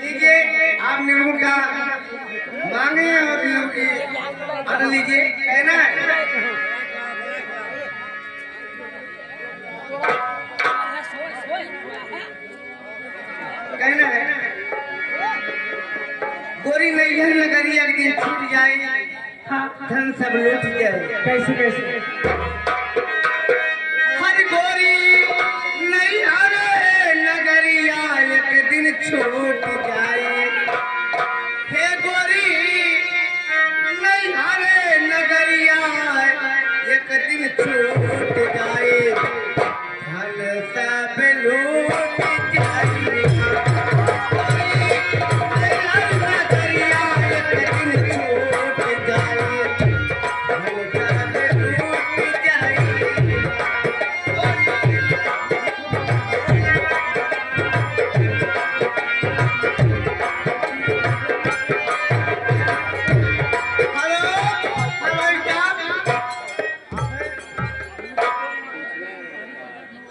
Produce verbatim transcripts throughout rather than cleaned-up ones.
लीजिए, आप निर्गुण का मांगे और निर्गुण की अर्थ लीजिए, कहना है। कहना है, गोरी नैहर नगरिया एक दिन छूट जाई, हाँ, धन सब लूट जाई। कैसे, कैसे? हर गोरी नैहर नगरिया एक दिन छूट जाई। हे गोरी नैहर नगरिया एक दिन छूट जाई। धन सब लूट जाई।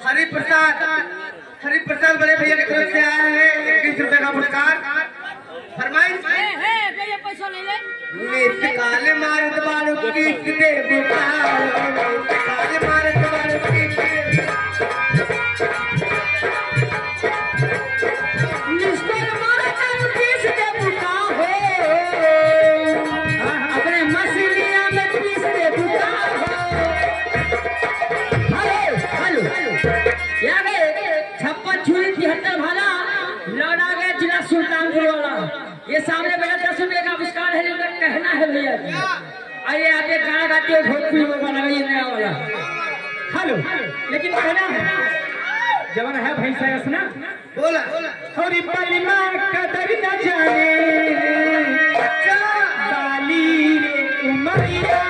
हरि प्रसाद, हरि प्रसाद बड़े भैया की तरफ से आया है इक्कीस रुपए का पुरस्कार। फरमाइश। ए, ए, ए, ये पैसा ले ले। मिस कॉल मारत बारू किस्त दे बुका हो, मिस कॉल मारत बारू किस्त दे। मिस कॉल मारत बारू किस्त दे बुका हो, अपने मसीनिया में पीस दे बुका हो। हेलो, हेलो। या गए छप्पन छुरी तिहत्तर भाला, लौटा गया जिला सुल्तानपुर वाला। ये सामने बैठा दस रुपए का पुरस्कार है, इनका कहना है भैया जी। आइए, आप एक गाना गाते हो भोजपुरी में, गाना गाइए नया वाला। हेलो, लेकिन कहना है, जवन है भैंसा यस ना, बोला। और बलमा कदर न जाने, अच्छा। बाली रे उमरिया,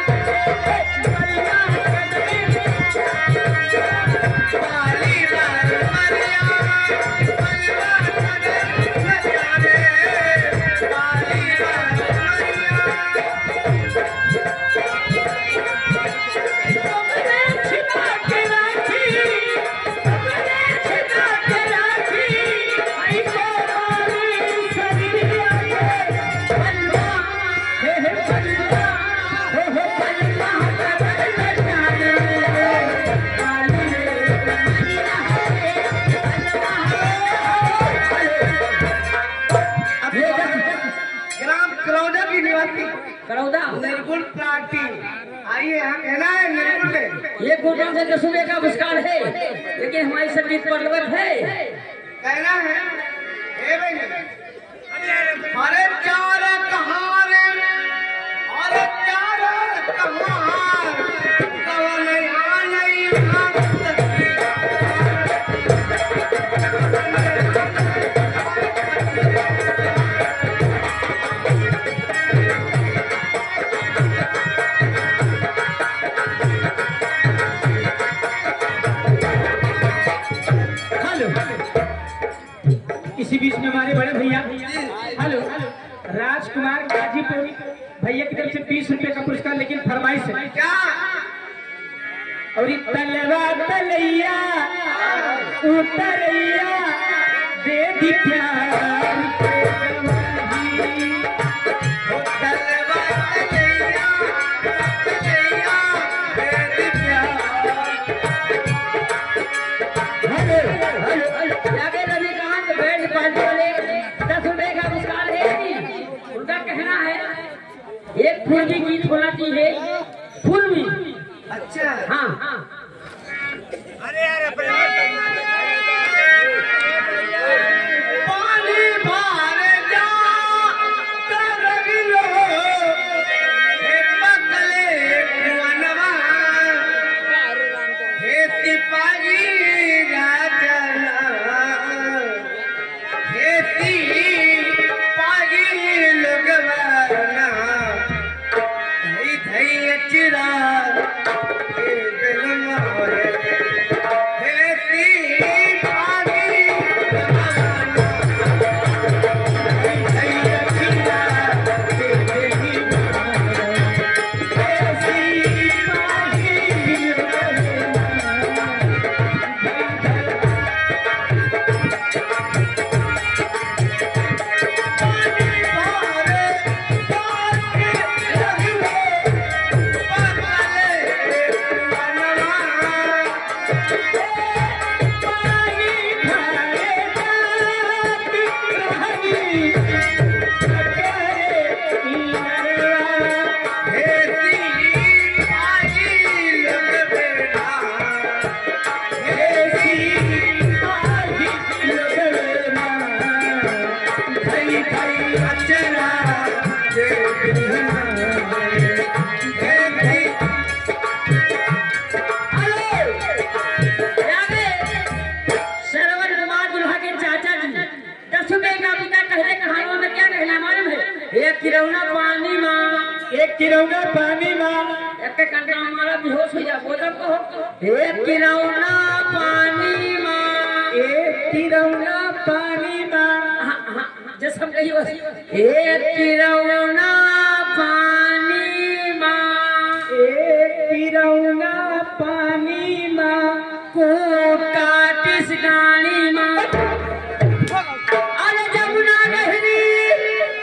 बलमा कदर, बाली बाल उमरिया, बलमा कदर न जाने, बाली बाल उमरिया। ग्राम करौदा की निवासी करौदा। निर्गुण पार्टी। आइए, हम कहना है निर्गुण में। ये गुरुदान से दस रुपए का पुरस्कार है, लेकिन हमारी संगीत पर लगत है। कहना है, ए भाई, अरे चार कहार, अरे चार कहार, कवन आनई हम। हेलो, इसी बीच में हमारे बड़े भैया, हेलो, राजकुमार गाजीपुर भैया की तरफ से बीस रुपए का पुरस्कार, लेकिन फरमाइश है। क्या? और ये तलवा तलैया उतरैया दे दी प्यार के गवाही। ओ तलवा तलैया उतरैया दे दी प्यार। हेलो, हेलो, हेलो। जाके रविकांत बैंड पार्टी वाले दस रुपए का पुरस्कार है जी। उनका कहना है, एक फिल्मी गीत होना चाहिए, फिल्मी। अच्छा। हाँ। अरे यार, अपने पानी भर जा, कर लो, हे पकले कुअनवा, हे सिपाही राजा। हे सिपाही लोगवा ना, धई धई अचरा, हे दिल मोरे। हे सिपाही लोगवा ना, धई धई अचरा, हे दिल मोरे। हे सिपाही लोगवा ना, श्रवण कुमार दुल्हा के चाचा जी, दस रुपए का बिका कहले कहानवा में क्या कहना मालूम है? एक किरौना पानी मा। एक किरौना पानी मा। एक के कंटा मारा बेहोश हो जा, बोल कहो। एक किरौना पानी मा। एक किरौना पानी मा। हाँ, हाँ, जैसे हम कहियो। एक किरौना पानी मा। एक किरौना पानी मा। को काटिस गानी मा। अरे जमुना गहरी,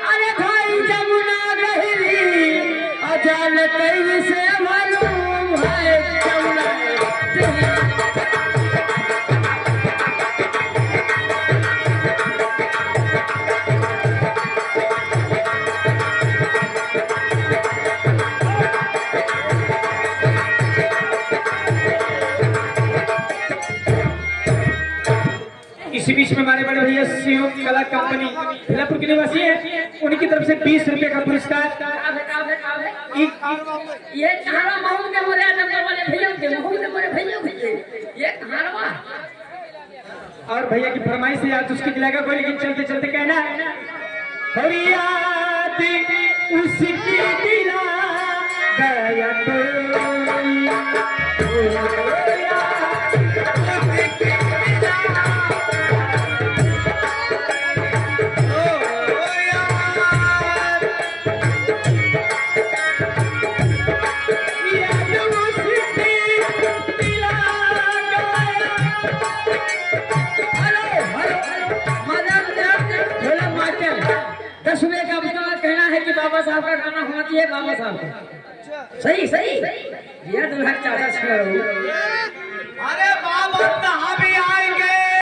अरे भाई जमुना गहरी, अजाल कैसे मालूम है जमुना। इसी बीच में हमारे बड़े भैया शिव कला कंपनी भीलापुर के निवासी है, उनकी तरफ से बीस रुपए का पुरस्कार। ये कहानवा महू दे मोरे नंबर वाले भैया के, महू दे मोरे भैया के। ये कहानवा। और भैया की फरमाइश है, आज उसकी दिलाएगा कोई, लेकिन चलते चलते कहना है, और याद उसकी दिला गया कोई। हेलो, हेलो, मदन दत्त, भोला मास्टर, दस रुपए का आपका कहना है कि बाबा साहब का गाना होना चाहिए, बाबा साहब का। सही, सही। ये दुल्हन चाचा सुनाओ। अरे बाबा साहब, ये